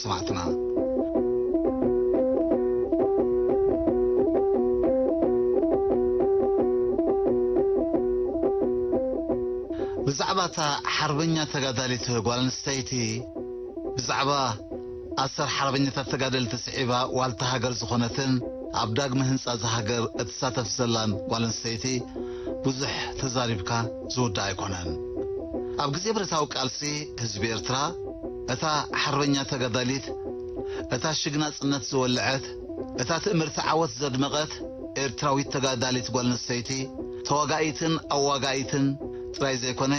ሰማዕትና። ብዛዕባ እታ ሓርበኛ ተጋዳሊት ጓል ኣንስተይቲ፣ ብዛዕባ ኣሰር ሓርበኛታት ተጋደልቲ ስዒባ ዋልታ ሃገር ዝኾነትን ኣብ ዳግመ ህንጻ እዛ ሃገር እትሳተፍ ዘላን ጓል ኣንስተይቲ ብዙሕ ተዛሪብካ ዝውዳእ ኣይኮነን። ኣብ ግዜ ብረታዊ ቃልሲ ህዝቢ ኤርትራ፣ እታ ሓርበኛ ተጋዳሊት፣ እታ ሽግ ናጽነት ዝወልዐት፣ እታ ትእምርቲ ዓወት ዘድመቐት ኤርትራዊት ተጋዳሊት ጓል ኣንስተይቲ፣ ተዋጋኢትን ኣዋጋኢትን ጥራይ ዘይኮነ፣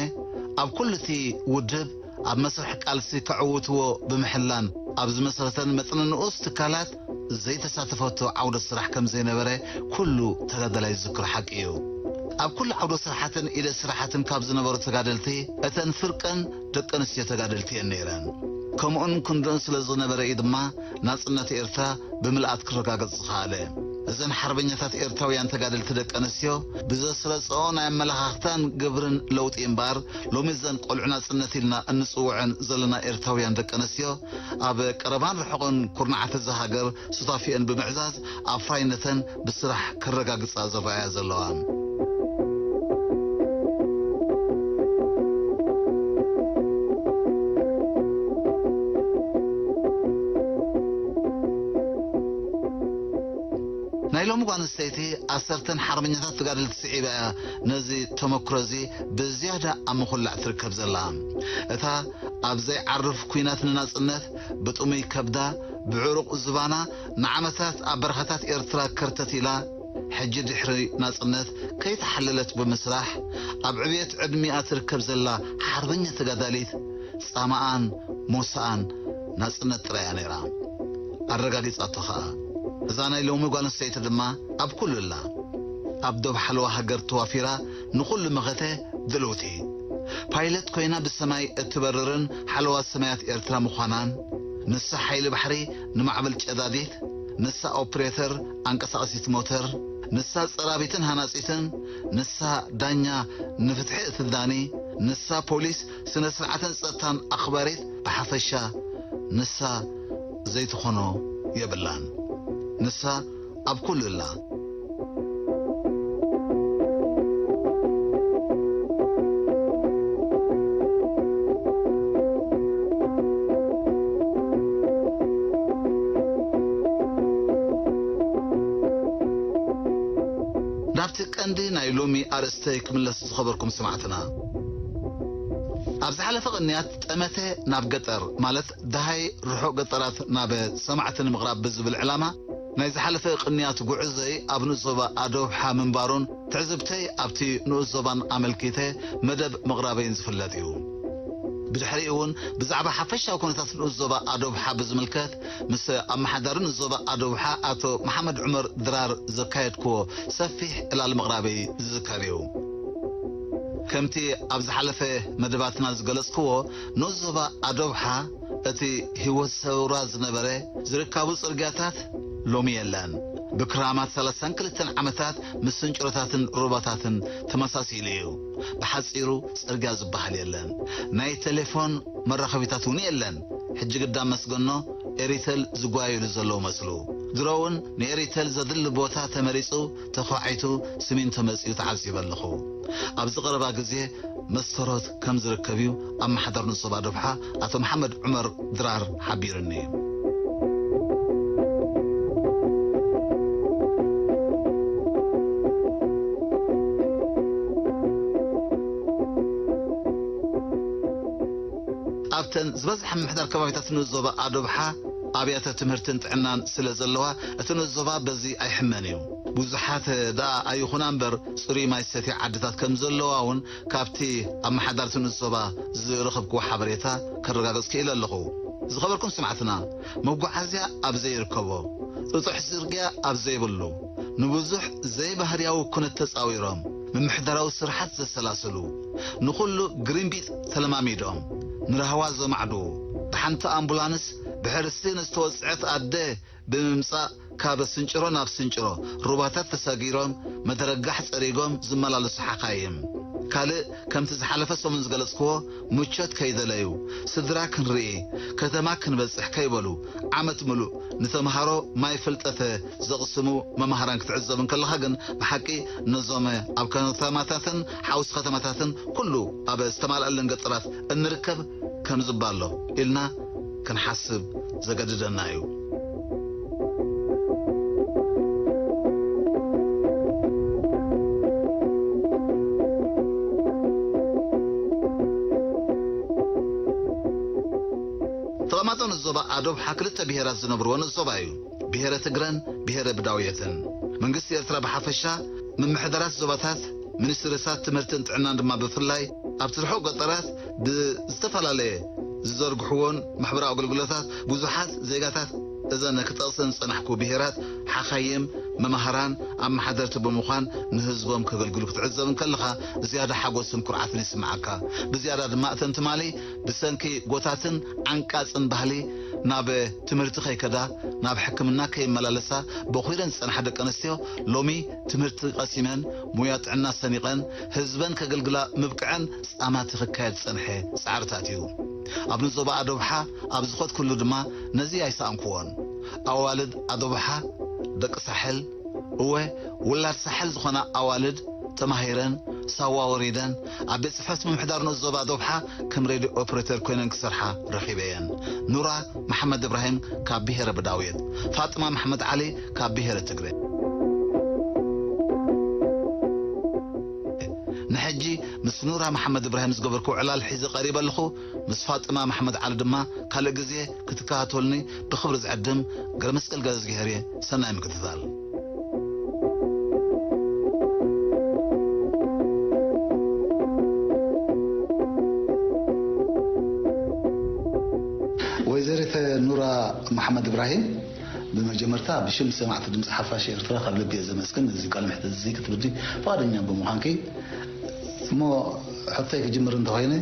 ኣብ ኩሉ እቲ ውድብ ኣብ መስርሕ ቃልሲ ከዕውትዎ ብምሕላን ኣብ ዝመሰረተን መጠነ ንኡስ ትካላት ዘይተሳተፈቶ ዓውደ ስራሕ ከም ዘይነበረ ኩሉ ተጋዳላይ ዝዝክሮ ሓቂ እዩ። ኣብ ኩሉ ዓውደ ስራሓትን ኢደ ስራሓትን ካብ ዝነበሩ ተጋደልቲ እተን ፍርቀን ደቂ ኣንስትዮ ተጋደልቲ እየን ነይረን። ከምኡን ክንድኡን ስለ ዝነበረ እዩ ድማ ናጽነት ኤርትራ ብምልኣት ክረጋገጽ ዝኸኣለ። እዘን ሓርበኛታት ኤርትራውያን ተጋደልቲ ደቂ ኣንስትዮ ብዘስረጽኦ ናይ ኣመለኻኽታን ግብርን ለውጢ እምበኣር፣ ሎሚ እዘን ቆልዑ ናጽነት ኢልና እንጽውዐን ዘለና ኤርትራውያን ደቂ ኣንስትዮ ኣብ ቀረባን ርሑቕን ኩርናዓት እዛ ሃገር ሱታፊአን ብምዕዛዝ ኣፍራይነተን ብስራሕ ከረጋግጻ ዝረኣያ ዘለዋ። ናይ ሎሚ ጓል ኣንስተይቲ ኣሰርተን ሓርበኛታት ተጋደልቲ ስዒባ እያ ነዚ ተመክሮ እዚ ብዝያዳ ኣብ ምኹላዕ ትርከብ ዘላ። እታ ኣብ ዘይዓርፍ ኲናት ንናጽነት ብጥሙይ ከብዳ፣ ብዕሩቕ ዝባና ንዓመታት ኣብ በረኻታት ኤርትራ ከርተት ኢላ፣ ሕጂ ድሕሪ ናጽነት ከይተሓለለት ብምስራሕ ኣብ ዕብየት ዕድሚኣ ትርከብ ዘላ ሓርበኛ ተጋዳሊት፣ ጻማኣን ሞሳኣን ናጽነት ጥራይ እያ ነይራ። ኣረጋጊጻቶ ኸኣ። እዛ ናይ ሎሚ ጓል ኣንስተይቲ ድማ ኣብ ኩሉ ኣላ። ኣብ ዶብ ሓለዋ ሃገር ተዋፊራ ንኹሉ መኸተ ድልውቲ። ፓይለት ኮይና ብሰማይ እትበርርን ሓለዋ ሰማያት ኤርትራ ምዃናን፣ ንሳ ሓይሊ ባሕሪ ንማዕበል ጨዳዲት፣ ንሳ ኦፕሬተር ኣንቀሳቓሲት ሞተር፣ ንሳ ጸራቢትን ሃናጺትን፣ ንሳ ዳኛ ንፍትሒ እትዳኒ፣ ንሳ ፖሊስ ስነ ስርዓትን ጸጥታን ኣኽባሪት ብሓፈሻ፣ ንሳ ዘይትኾኖ የብላን። ንሳ ኣብ ኩሉ እላ። ናብቲ ቀንዲ ናይ ሎሚ ኣርእስተይ ክምለስ ዝኸበርኩም ሰማዕትና። ኣብ ዝሓለፈ ቅንያት ጠመተ ናብ ገጠር፣ ማለት ደሃይ ርሑቕ ገጠራት ናብ ሰማዕቲ ንምቕራብ ብዝብል ዕላማ፣ ናይ ዝሓለፈ ቅንያት ጉዕዞይ ኣብ ንኡስ ዞባ ኣዶብሓ ምንባሩን ትዕዝብተይ ኣብቲ ንኡስ ዞባን ኣመልኪተ መደብ ምቕራበይን ዝፍለጥ እዩ። ብድሕሪኡ እውን ብዛዕባ ሓፈሻዊ ኩነታት ንኡስ ዞባ ኣዶብሓ ብዝምልከት ምስ ኣመሓዳሪ ንኡስ ዞባ ኣዶብሓ ኣቶ መሓመድ ዑመር ድራር ዘካየድክዎ ሰፊሕ ዕላል ምቕራበይ ዝዝከር እዩ። ከምቲ ኣብ ዝሓለፈ መደባትና ዝገለጽክዎ፣ ንኡስ ዞባ ኣዶብሓ እቲ ህይወት ሰውራ ዝነበረ፣ ዝርካቡ ጽርግያታት ሎሚ የለን። ብክራማት ሰላሳን ክልተን ዓመታት ምስ ስንጭሮታትን ሩባታትን ተመሳሲሉ እዩ። ብሓጺሩ ጽርግያ ዝበሃል የለን። ናይ ቴሌፎን መራኸቢታት እውን የለን። ሕጂ ግዳ መስገኖ ኤሪተል ዝጓየሉ ዘለዉ መስሉ። ድሮ እውን ንኤሪተል ዘድሊ ቦታ ተመሪጹ፣ ተዃዒቱ፣ ስሚንቶ መጺኡ ተዓዚበ ኣለኹ። ኣብዚ ቀረባ ግዜ መስተሮት ከም ዝርከብ እዩ ኣመሓዳሪ ንኡስ ዞባ ዶብሓ ኣቶ መሓመድ ዑመር ድራር ሓቢሩኒ። ኣብተን ዝበዝሓ ምምሕዳር ከባቢታት ንኡስ ዞባ ኣዶብሓ ኣብያተ ትምህርትን ጥዕናን ስለ ዘለዋ፣ እቲ ንኡስ ዞባ በዚ ኣይሕመን እዩ። ብዙሓት ደኣ ኣይኹና እምበር፣ ጽሩይ ማይ ዝሰትያ ዓድታት ከም ዘለዋ እውን ካብቲ ኣመሓዳርቲ ንኡስ ዞባ ዝረኸብክዎ ሓበሬታ ከረጋግጽ ክኢለ ኣለኹ። ዝኸበርኩም ሰማዕትና፣ መጓዓዝያ ኣብ ዘይርከቦ፣ ጥጡሕ ጽርግያ ኣብ ዘይብሉ፣ ንብዙሕ ዘይባህርያዊ ኩነት ተጻዊሮም፣ ምምሕዳራዊ ስርሓት ዘሰላስሉ፣ ንኹሉ ግሪንቢጥ ተለማሚዶም፣ ንራህዋ ዘማዕድዉ፣ ብሓንቲ ኣምቡላንስ ብሕርሲ ንዝተወጽዐት ኣደ ብምምጻእ፣ ካብ ስንጭሮ ናብ ስንጭሮ ሩባታት ተሰጊሮም፣ መደረጋሕ ጸሪጎም ዝመላለሱ ሓኻይም፣ ካልእ ከምቲ ዝሓለፈ ሰሙን ዝገለጽክዎ ምቾት ከይደለዩ፣ ስድራ ክንርኢ፣ ከተማ ክንበጽሕ ከይበሉ ዓመት ምሉእ ንተምሃሮ ማይ ፍልጠተ ዘቕስሙ መማህራን ክትዕዘብ እንከለኻ ግን ብሓቂ ነዞም ኣብ ከተማታትን ሓውሲ ከተማታትን ኩሉ ኣብ ዝተማልኣለን ገጠራት እንርከብ ከም ዝባሎ ኢልና ክንሓስብ ዘገድደና እዩ። ተቐማጦ ንዞባ ኣዶብሓ ክልተ ብሄራት ዝነብርዎ ንዞባ እዩ። ብሄረ ትግረን ብሄረ ብዳውየትን። መንግስቲ ኤርትራ ብሓፈሻ፣ ምምሕዳራት ዞባታት፣ ሚኒስትሪታት ትምህርትን ጥዕናን ድማ ብፍላይ ኣብቲ ርሑቕ ገጠራት ብዝተፈላለየ ዝዘርግሕዎን ማሕበራዊ ኣገልግሎታት ብዙሓት ዜጋታት እዘን ክጠቕሰን ዝጸናሕኩ ብሄራት ሓኻይም፣ መማህራን፣ ኣመሓደርቲ ብምዃን ንህዝቦም ከገልግሉ ክትዕዘብ እንከለኻ ዝያዳ ሓጎስን ኩርዓትን ይስምዓካ። ብዝያዳ ድማ እተን ትማሊ ብሰንኪ ጎታትን ዓንቃጽን ባህሊ ናብ ትምህርቲ ከይከዳ፣ ናብ ሕክምና ከይመላለሳ በኹረን ዝጸንሓ ደቂ ኣንስትዮ ሎሚ ትምህርቲ ቀሲመን፣ ሙያ ጥዕና ሰኒቐን፣ ህዝበን ከገልግላ ምብቅዐን ጻማቲ ክካየድ ዝጸንሐ ጻዕርታት እዩ። ኣብ ንዞባ ኣዶብሓ ኣብ ዝኸድኩሉ ድማ ነዚ ኣይሰኣንኩዎን። ኣዋልድ ኣዶብሓ፣ ደቂ ሳሕል፣ እወ፣ ውላድ ሳሕል ዝኾና ኣዋልድ ተማሂረን፣ ሳዋ ወሪደን፣ ኣብ ቤት ጽሕፈት ምምሕዳር ንኡስ ዞባ ኣዶብሓ ከም ሬድዮ ኦፕሬተር ኮይነን ክሰርሓ ረኺበየን። ኑራ መሓመድ እብራሂም ካብ ብሄረ ብዳውየት፣ ፋጥማ መሓመድ ዓሊ ካብ ብሄረ ትግረ። ንሕጂ ምስ ኑራ መሓመድ እብራሂም ዝገበርኩ ዕላል ሒዘ ቀሪበ ኣለኹ። ምስ ፋጥማ መሓመድ ዓሊ ድማ ካልእ ግዜ ክትከታተሉኒ ብኽብሪ ዝዕድም ገብረመስቀል ገብረእግዚኣብሄር እየ። ሰናይ ምክትታል። ወይዘሪት ኑራ መሓመድ እብራሂም፣ ብመጀመርታ ብሽም ሰማዕቲ ድምፂ ሓፋሽ ኤርትራ ካብ ልቢ እየ ዘመስግን፣ እዚ ቃለ መሕትት እዚ ክትብልኒ ፍቓደኛ ብምዃንኪ። እሞ ሕቶይ ክጅምር እንተኾይነ፣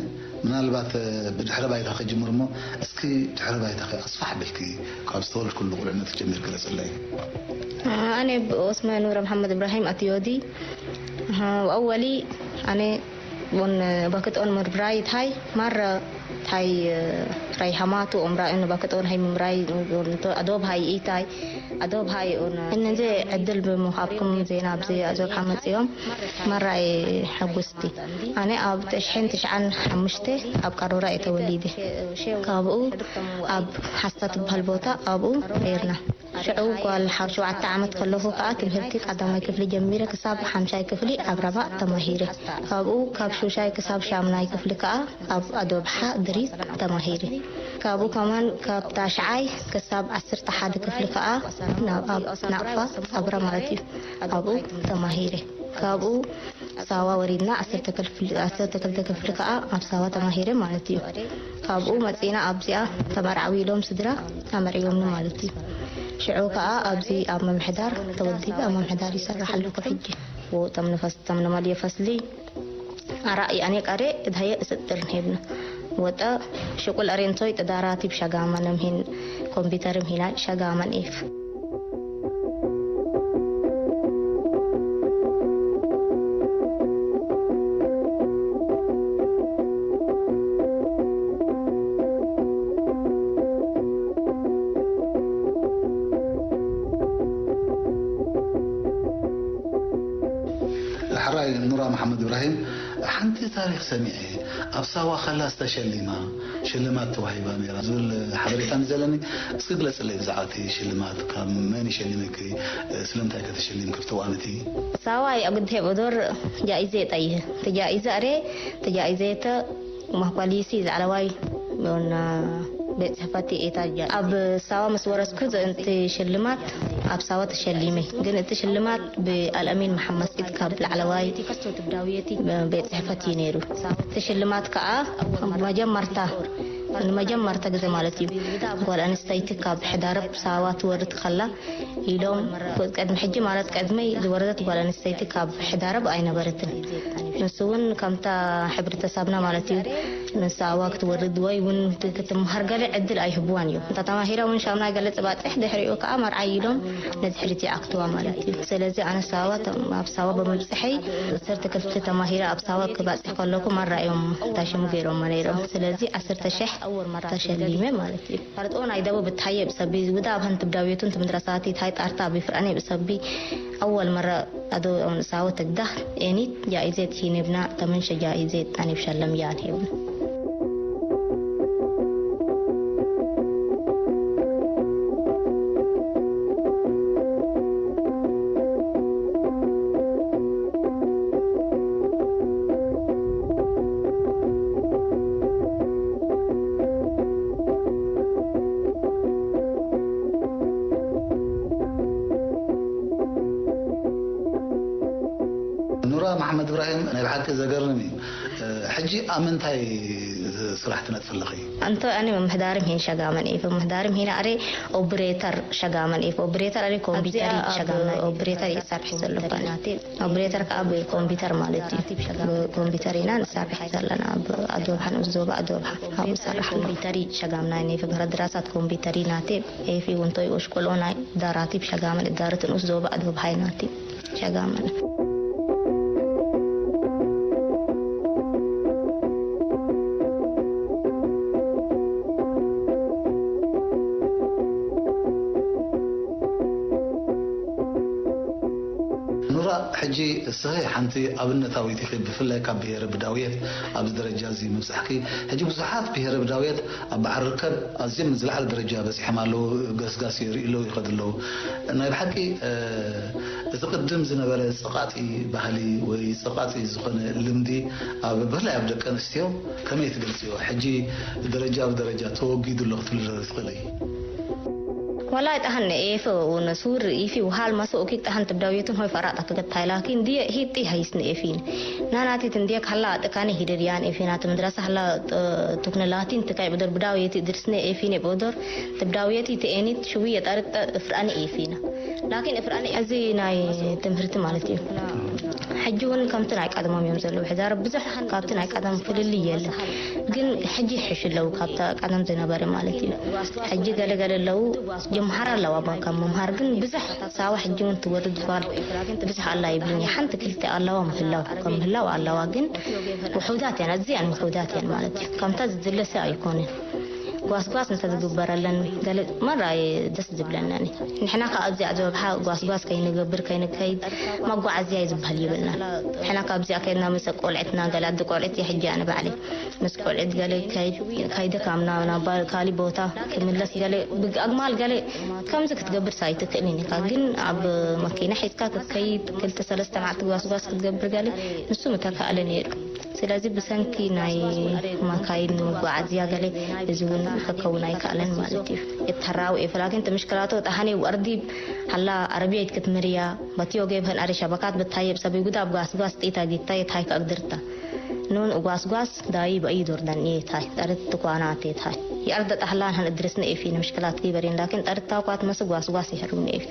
ምናልባት ብድሕረ ባይታ ክጅምር እሞ፣ እስኪ ድሕረ ባይታኺ ኣስፋሕ ኣቢልኪ ካብ ዝተወለድኩሉ ቁልዕነት ጀሚር ግለጽለይ። ኣነ ብኦስመ ኑረ መሓመድ እብራሂም ኣትዮዲ። ኣወሊ ኣነ ቡን ባክጦን ምርብራይ ታይ ማረ ታይ ራይ ሃማቱ ኦምራእን ባክጦን ሃይ ምምራይ ኣዶብ ሃይ ኢታይ ኣዶብ ሃይ ኦን እነዚ ዕድል ብምሃብኩም ዜና ኣብዚ ኣዞብ ሓመጽዮም ማራይ ሕጉስቲ። ኣነ ኣብ ተሽሕን ትሽዓን ሓሙሽተ ኣብ ቃሮራ እየ ተወሊደ። ካብኡ ኣብ ሓስታ ትበሃል ቦታ ኣብኡ ነይርና። ሽዑ ጓል ሓ-፣ ሸውዓተ ዓመት ከለኹ ከኣ ትምህርቲ ቀዳማይ ክፍሊ ጀሚረ ክሳብ ሓምሻይ ክፍሊ ኣብ ራባእ ተማሂረ። ካብኡ ካብ ሹሻይ ክሳብ ሻምናይ ክፍሊ ከኣ ኣብ ኣዶብሓ ድሪት ተማሂረ። ካብኡ ከማን ካብ ታሽዓይ ክሳብ ዓሰርተ ሓደ ክፍሊ ከኣ ናብ፣ ኣብ ናቕፋ ጻብራ ማለት እዩ። ኣብኡ ተማሂረ። ካብኡ ሳዋ ወሪድና ዓሰርተ ክፍሊ፣ ዓሰርተ ክልተ ክፍሊ ከኣ ኣብ ሳዋ ተማሂረ ማለት እዩ። ካብኡ መጺና ኣብዚኣ ተመርዓዊ ኢሎም ስድራ ኣመርዕዮምኒ ማለት እዩ። ሽዑ ከኣ ኣብዚ ኣብ ምምሕዳር ተወዲበ ኣብ ምምሕዳር ይሰርሕ ኣለኹ ሕጂ። ወ-፣ እቶም ንፈስ-፣ እቶም ንመልዮ ፈስሊ ኣራእይ ኣኔ ቀሬ እድሃየ እስጥር ንሄብና። ወጠ ሽቁል ኣሬንቶይ ጥዳራቲብ ሸጋማንም ሂን ኮምፒውተርም ሂና ሸጋማን ኢፍ። ሕራይ ኑራ መሓመድ እብራሂም፣ ሓንቲ ታሪኽ ሰሚዐ፣ ኣብ ሳዋ ከላ ዝተሸሊማ ሽልማት ተዋሂባ ነይራ ዝብል ሓበሬታ ዘለኒ። እስኪ ግለጽለይ ብዛዕባ እቲ ሽልማት፣ ካብ መን ይሸሊመኪ፣ ስለምንታይ ከ ተሸሊምኪ ኣብቲ እዋን እቲ? ሳዋ የጉድሄ ብዶር ጃኢዜ ጠይህ ተጃኢዘ ኣሬ ተጃኢዘ ተ ማኳሊሲ ላዕለዋይ ዮና ቤት ጽሕፈት ኤታ ጃ-፣ ኣብ ሳዋ ምስ ወረስኩ እቲ ሽልማት ኣብ ሳዋ ተሸሊመ። ግን እቲ ሽልማት ብኣልኣሚን መሓመድ ሲድ ካብ ላዕለዋይ ቤት ጽሕፈት እዩ ነይሩ። እቲ ሽልማት ከኣ መጀመርታ፣ ንመጀመርታ ግዜ ማለት እዩ፣ ጓል ኣንስተይቲ ካብ ሕዳርብ ሳዋ ትወርድ ከላ ኢሎም፣ ቅድሚ ሕጂ ማለት ቅድመይ ዝወረደት ጓል ኣንስተይቲ ካብ ሕዳርብ ኣይነበረትን። ንሱ እውን ከምታ ሕብረተሰብና ማለት እዩ፣ ንሳዋ ክትወርድ ወይ እውን ክትምሃር ገለ ዕድል ኣይህብዋን እዮም። እንታ ተማሂራ እውን ሻምናይ ገለ ጽባጽሕ ድሕሪኡ ከኣ መርዓይ ኢሎም ነዚ ሕሪት ይኣክትዋ ማለት እዩ። ስለዚ ኣነ ሳዋ ተም-፣ ኣብ ሳዋ ብምብጽሐይ ዓሰርተ ክልተ ተማሂረ ኣብ ሳዋ ክባጽሕ ከለኩ ማራ እዮም ታሽሙ ገይሮሞ ነይሮም። ስለዚ ዓሰርተ ሽሕ ተሸሊመ ማለት እዩ። ፈርጦ ናይ ደቡብ እትሃየ ብሰቢ ውዳ ኣብ ሀንት ብዳውየቱን ትምድረሳቲ ታይ ጣርታ ብፍራኔ ብሰቢ ኣወል መረ ኣዶ ሳወ ተግዳህ ኤኒት ጃኢዜት ሂኔብና ተመንሸ ጃኢዜት ኣኔብ ሸለም ያን ሄብን። ኑራ መሓመድ እብራሂም፣ ናይ ብሓቂ ዘገርም እዩ። ሕጂ ኣብ ምንታይ ስራሕ ትነጥፊ ኣለኺ? እንቶ ኣነ ምምሕዳርም ሄን ሸጋመን ኤፍ ምምሕዳርም ሄን ኣሬ ኦፕሬተር ሸጋመን ኤፍ ኦፕሬተር ኣሬ ኮምፒውተር ሸጋመን ኦፕሬተር ይሰርሕ ዘሎ ባና። ኦፕሬተር ከኣ ብኮምፒውተር ማለት እዩ። ብኮምፒውተር ኢና ንሰርሕ ዘለና ኣብ ኣዶብሓ ንኡስ ዞባ ኣዶብሓ ኣብኡ ይሰርሕ ኣሎ። ኮምፒውተር ሸጋምና ናይ ፍብረ ድራሳት ኮምፒውተር ናቴ ኤፊ ውንቶይ ኡሽቆሎ ናይ ዳራቲብ ሸጋመን እዳርት ንኡስ ዞባ ኣዶብሓ ናቲ ሸጋመን። ኑራ፣ ሕጂ እስኺ ሓንቲ ኣብነታዊት ኢኺ፣ ብፍላይ ካብ ብሄረ ብዳውየት ኣብዚ ደረጃ እዚ ምብጻሕኪ። ሕጂ ብዙሓት ብሄረ ብዳውየት ኣብ በዓል ርከብ ኣዝዮም ዝለዓለ ደረጃ በጺሖም ኣለዉ፣ ገስጋስ የርእዩ ኣለዉ፣ ይኸዱ ኣለዉ። ናይ ብሓቂ፣ እ፣ እቲ ቅድም ዝነበረ ጸቓጢ ባህሊ ወይ ጸቓጢ ዝኾነ ልምዲ ኣብ፣ ብፍላይ ኣብ ደቂ ኣንስትዮ ከመይ ትገልጽዮ? ሕጂ ደረጃ ብደረጃ ተወጊዱ ኣሎ ክትብሊ ዶ ትኽእሊ? ወላ ይጠሃን ኤፈ ወነሱር ኢፊ ውሃል ማሶ ኦኪ ጠሃን ትብዳውየቱን ሆይ ፈራጣ ክገታይ ላኪን ዲየ ሂጢ ሃይስን ኤፊን ናናቲት እንዲየ ካላ ጥካነ ሂደድያን ኤፊና ትምድራሳ ሃላ ቱክነ ላቲን ትካይ ብደር ብዳውየቲ ድርስነ ኤፊን የቦዶር ትብዳውየቲ ተኤኒት ሽዊ የጣርጥ እፍራኒ ኤፊና ላኪን እፍራኒ እዚ ናይ ትምህርቲ ማለት እዩ። ሕጂ እውን ከምቲ ናይ ቀደሞም እዮም ዘለዉ። ሕዛር ብዙሕ ካብቲ ናይ ቀደም ፍልልይ የለን፣ ግን ሕጂ ይሕሹ ኣለዉ ካብታ ቀደም ዝነበረ ማለት እዩ። ሕጂ ገለ ገለ ኣለዉ ይምሃር ኣለዋ፣ ባ-፣ ካብ ምምሃር ግን ብዙሕ ሳዋ ሕጂ እውን ትወርድ ጓል ብዙሕ ኣላ ይብልን እየ። ሓንቲ ክልተ ኣለዋ ምህላው፣ ከም ምህላው ኣለዋ፣ ግን ውሑዳት እየን፣ ኣዝያን ውሑዳት እየን ማለት እዩ። ከምታ ዝድለሰ ኣይኮነን። ጓስጓስ እንተ ዝግበረለን ገለ መራ ደስ ዝብለናኒ። ንሕና ከኣ ኣብዚኣ ዝበብሓ ጓስጓስ ከይንገብር ከይንከይድ መጓዓዝያ እዩ ዝበሃል ይብልና። ንሕና ካብዚኣ ከይድና ምስ ቆልዕትና ገለ ኣደ ቆልዕት እየ ሕጂ ኣነ ባዕለይ ምስ ቆልዕት ገለ ከይድ-፣ ከይደ ካብ ናብ ናብ ካሊእ ቦታ ክምለስ ገለ ብግ-፣ ኣግማል ገለ ከምዚ ክትገብር ሳይትክእልን ኢኻ። ግን ኣብ መኪና ሒዝካ ክትከይድ ክልተ ሰለስተ መዓልቲ ጓስጓስ ክትገብር ገለ ንሱ ምተካእለ ነይሩ። ስለዚ ብሰንኪ ናይ ማካይን መጓዓዝያ ገለ እዚ እውን ከከውን ኣይከኣለን ማለት እዩ። የተራው ኤፍላግን ተምሽክላቶ ጣሃኔ ወርዲ ሃላ ኣረቢያ ይትክት ምርያ በትዮ ጌብ ህን ኣሪ ሸበካት ብታየብ ሰብ ይጉዳ ኣብ ጓስጓስ ጢታ ጊታ የታይ ከእግድርታ ኑን ጓስጓስ ዳይ በእይ ዶርዳን የታይ ጠርት ትኳናት የታይ የኣርደ ጣህላን ህን እድርስነ ኤፊ ንምሽክላት ጊበሬን ላኪን ጠርታ ኳት መስ ጓስጓስ ይሕሩን ኤፊ።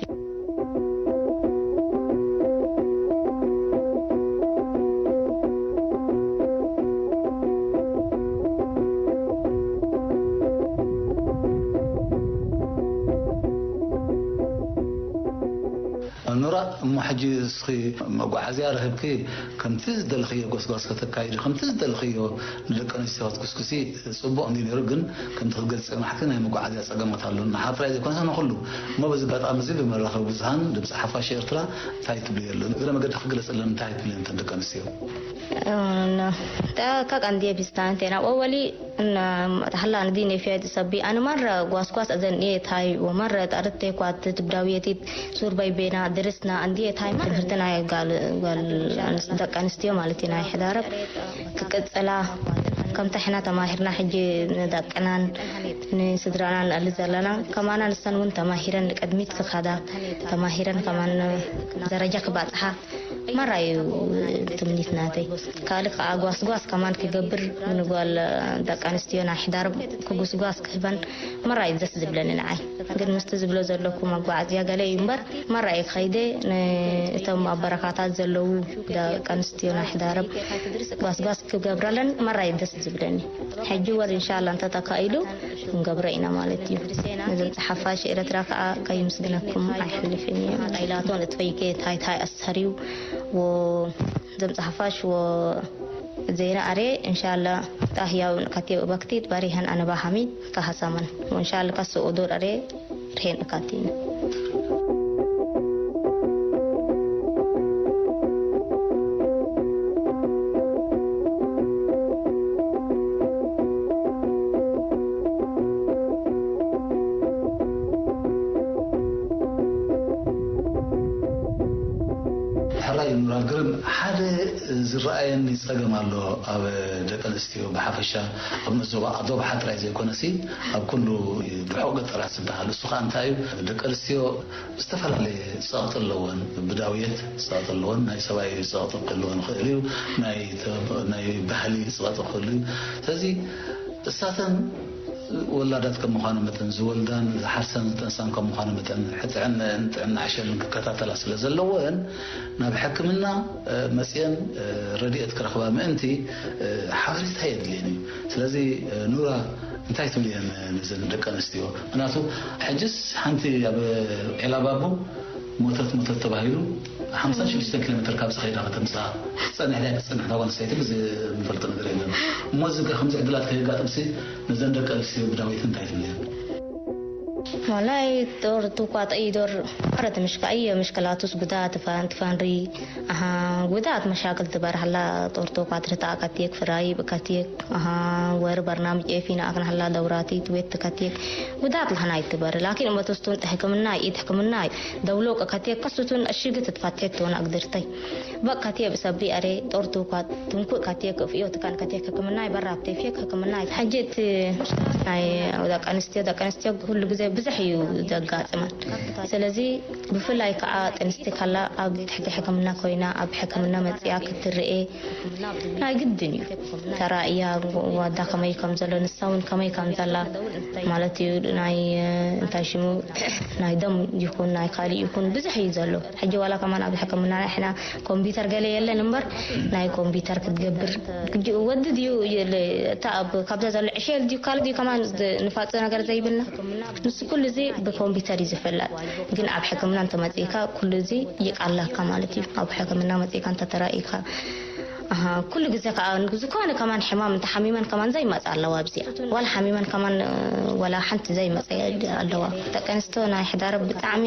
ኑራ፣ እሞ ሕጂ እስኺ መጓዓዝያ ረኺብኪ፣ ከምቲ ዝደለኽዮ ጎስጓስ ከተካይዲ፣ ከምቲ ዝደለኽዮ ንደቂ ኣንስትዮ ክትጉስጉሲ ጽቡቕ እንድዩ ነይሩ፣ ግን ከምቲ ክትገልጺ ጽናሕኪ ናይ መጓዓዝያ ጸገማት ኣሎ። ንዓኺ ጥራይ ዘይኮነስ ንኹሉ። እሞ በዚ ኣጋጣሚ እዚ ብመራኸቢ ብዙሃን ድምጺ ሓፋሽ ኤርትራ እንታይ ትብልዮ ኣሎ? እግረ መገዲ ክግለጸለን እንታይ ትብልየን እተን ደቂ ኣንስትዮ? Taa ka qandiya bistaante na wawali na tahla na dine fiya sabbi an marra gwas gwas azan e tai wa marra taratte kwat tibdawiyati surbay bena dirisna andiye tai ma ትምህርቲ ናይ ጋል ጋል ኣንስ-፣ ደቂ ኣንስትዮ ማለት እዩ ናይ ሕዳረብ ክቅጽላ ከምታ ሕና ተማሂርና ሕጂ ንደቅናን ንስድራናን ንኣሊ ዘለና ከማና ንሰን እውን ተማሂረን ንቅድሚት ክኸዳ ተማሂረን ከማን ደረጃ ክባጽሓ መራ እዩ ትምኒት ናተይ። ካልእ ከዓ ጓስጓስ ከማን ክገብር፣ ንጓል ደቂ ኣንስትዮ ናይ ሕዳር ክጉስጓስ ክህበን መራ እዩ ደስ ዝብለኒ ንዓይ። ግን ምስቲ ዝብሎ ዘለኩ መጓዓዝያ ገለ እዩ እምበር፣ መራ እዩ ክኸይደ፣ ንእቶም ኣብ በረኻታት ዘለዉ ደቂ ኣንስትዮ ናይ ሕዳርብ ጓስጓስ ክገብረለን መራ እዩ ደስ ዝብለኒ። ሕጂ ወር እንሻላ እንተተካኢሉ ክንገብሮ ኢና ማለት እዩ። ነዞም ጸሓፋሽ ኤረትራ ከኣ ከይምስግነኩም ኣይሕልፍን እየ። ኢላቶ ንጥፈይከ እንታይ እንታይ ኣሰር እዩ ወ-፣ ዘም ጸሓፋሽ ወ-፣ ዜና ኣሬ እንሻላ ጣህያው ከቴ በክቲት ባሪሃን ኣነባ ሓሚድ ከሃሳመን ወንሻል ከስኡ ዶር ኣሬ ርሄን እካቲን። ሕራይ ኑራ ግርም፣ ሓደ ዝረኣየኒ ጸገም ኣሎ ኣብ ደቂ ኣንስትዮ ብሓፈሻ፣ ኣብ ዞባ፣ ኣብ ዞባ ሓጥራይ ዘይኮነሲ ኣብ ኩሉ ብርሑቕ ገጠራት ዝበሃል። እሱ ኸኣ እንታይ እዩ? ደቂ ኣንስትዮ ዝተፈላለየ ጸቕጢ ኣለወን። ብዳውየት ጸቕጢ ኣለወን፣ ናይ ሰብኣዊ ጸቕጢ ክህልወን ይኽእል እዩ፣ ናይ ተ-፣ ናይ ባህሊ ጸቕጢ ክህሉ እዩ። ስለዚ እሳተን ወላዳት ከም ምዃኑ መጠን፣ ዝወልዳን ዝሓርሳን ዝጠንሳን ከም ምዃኑ መጠን፣ ጥዕነአን ጥዕና ዕሸልን ክከታተላ ስለ ዘለወን፣ ናብ ሕክምና፣ እ፣ መጽየን፣ እ፣ ረድኤት ክረኽባ ምእንቲ፣ እ፣ ሓበሬታ የድልየን እዩ። ስለዚ፣ እ፣ ኑራ እንታይ ትብልየን ነዘን ደቂ ኣንስትዮ? ምኽንያቱ ሕጅስ ሓንቲ ኣብ ዒላ ባቡ ሞተት ሞተት ተባሂሉ ሓምሳን ሽዱሽተን ኪሎ ሜትር ካብ ዝኸይዳ ከተምጽኣ ክትጸንሕ ድያ ክትጸንሕ እታ ጓል ኣንስተይቲ ብዚ እንፈልጦ ነገር የለን። እሞ እዚ ከምዚ ዕድላት ከየጋጥምሲ ነዘን ደቂ ኣንስትዮ ብዳዊት እንታይ ትብልየን? والله دور توقات أي دور مرة مشكا أي مشكلات وسجودات فان تفانري أها جودات مشاكل تبر هلا دور توقات رتا كتيك فراي بكتيك أها ور برنامج إيه فينا أكن هلا دوراتي تويت كتيك جودات لهنا يتبر لكن أما تستون تحكمنا إيه تحكمنا دولوك كتيك قصتون الشيء تتفتيت تونا قدرتي بك كتيك بسبي أري دور توقات تنكو كتيك في يوتكان كتيك حكمنا برا بتفيك حكمنا حجت ናይ ደቂ ኣንስትዮ፣ ደቂ ኣንስትዮ ኩሉ ግዜ ብዙሕ እዩ ዘጋጥመን። ስለዚ ብፍላይ ከዓ ጥንስቲ ካላ ኣብ ትሕቲ ሕክምና ኮይና ኣብ ሕክምና መፅያ ክትርኤ ናይ ግድን እዩ። ተራእያ ዋዳ ከመይ ከም ዘሎ ንሳ እውን ከመይ ከም ዘላ ማለት እዩ። ናይ እንታይ ሽሙ ናይ ደም ይኹን ናይ ካልእ ይኹን ብዙሕ እዩ ዘሎ። ሕጂ ዋላ ከማን ኣብ ሕክምና ንሕና ኮምፒውተር ገለ የለን እምበር ናይ ኮምፒውተር ክትገብር ግዲ ወዲ ድዩ የለ-፣ እታ ኣብ ካብዛ ዘሎ ዕሸል ድዩ ካልእ ድዩ ከማን ዝ-፣ ንፋልጦ ነገር ዘይብልና ንሱ ኩሉ እዚ ብኮምፒውተር እዩ ዝፍለጥ። ግን ኣብ ሕክምና እንተመጺእካ ኩሉ እዚ ይቃላካ ማለት እዩ። ኣብ ሕክምና መጺእካ እንተተራኢካ ኣሃ፣ ኩሉ ግዜ ከኣ ዝኾነ ከማን ሕማም እንተሓሚመን ከማን ዘይመጻ ኣለዋ ኣብዚኣ። ዋላ ሓሚመን ከማን፣ እ፣ ዋላ ሓንቲ ዘይመጻ ኣለዋ። ደቂ ኣንስትዮ ናይ ሕዳር ብጣዕሚ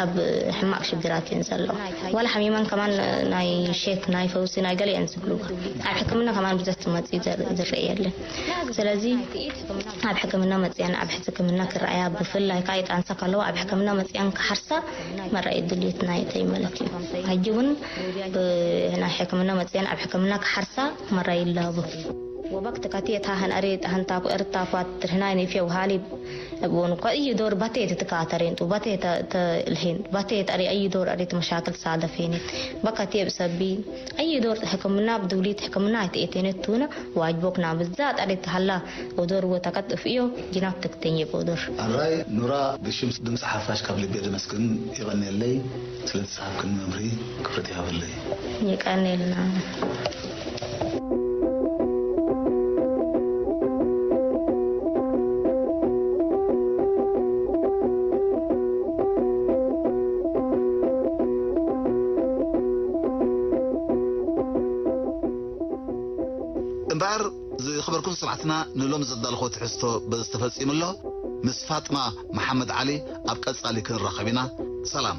ኣብ ሕማቕ ሽግራት እየን ዘለዋ። ዋላ ሓሚመን ከማን ናይ ሼክ፣ ናይ ፈውሲ፣ ናይ ገለ እየን ዝብልዋ። ኣብ ሕክምና ከማን ብዙሕ ትመጽእ ዘር-፣ ዝረአ የለን። ስለዚ ኣብ ሕክምና መጽያን ኣብ ሕክምና ክረኣያ ብፍላይ ከኣ ይጣንሳ ከለዋ ኣብ ሕክምና መጽያን ክሓርሳ መርኣይ ድልየት ናይተይ ማለት እዩ። ሕጂ እውን ብ-፣ ናይ ሕክምና መጽያን ኣብ ሕክምና ክሓርሳ መርኣይ ይላቦ። وقت كتيت هاهن أريد أهن تاكو إرد تاكو ترهناي نيفيا وهالي بون كو إيو دور باتيت تكاترين تو باتيت ت-، الهين باتيت أري أي دور أريد مشاكل صادفيني بكتيب سبي أي دور حكمنا بدوليت حكمنا يتأتيني تونا واجبوكنا بالذات أريد هلا ودور وتكتف إيو جناب تكتني بودور. ኣራይ ኑራ ብሽም ድምፂ ሓፋሽ ካብ ልቤ ደመስግን። ይቐንየለይ ስለ ዝሰሃብክኒ መምሪ ክብረት ይሃበለይ። የቀኔልና። እምበኣር ዝኸበርኩም ሰማዕትና ንሎም ዘዳለኹዎ ትሕዝቶ በዚ ተፈጺሙ ኣሎ። ምስ ፋጥማ መሓመድ ዓሊ ኣብ ቀጻሊ ክንራኸብ ኢና። ሰላም።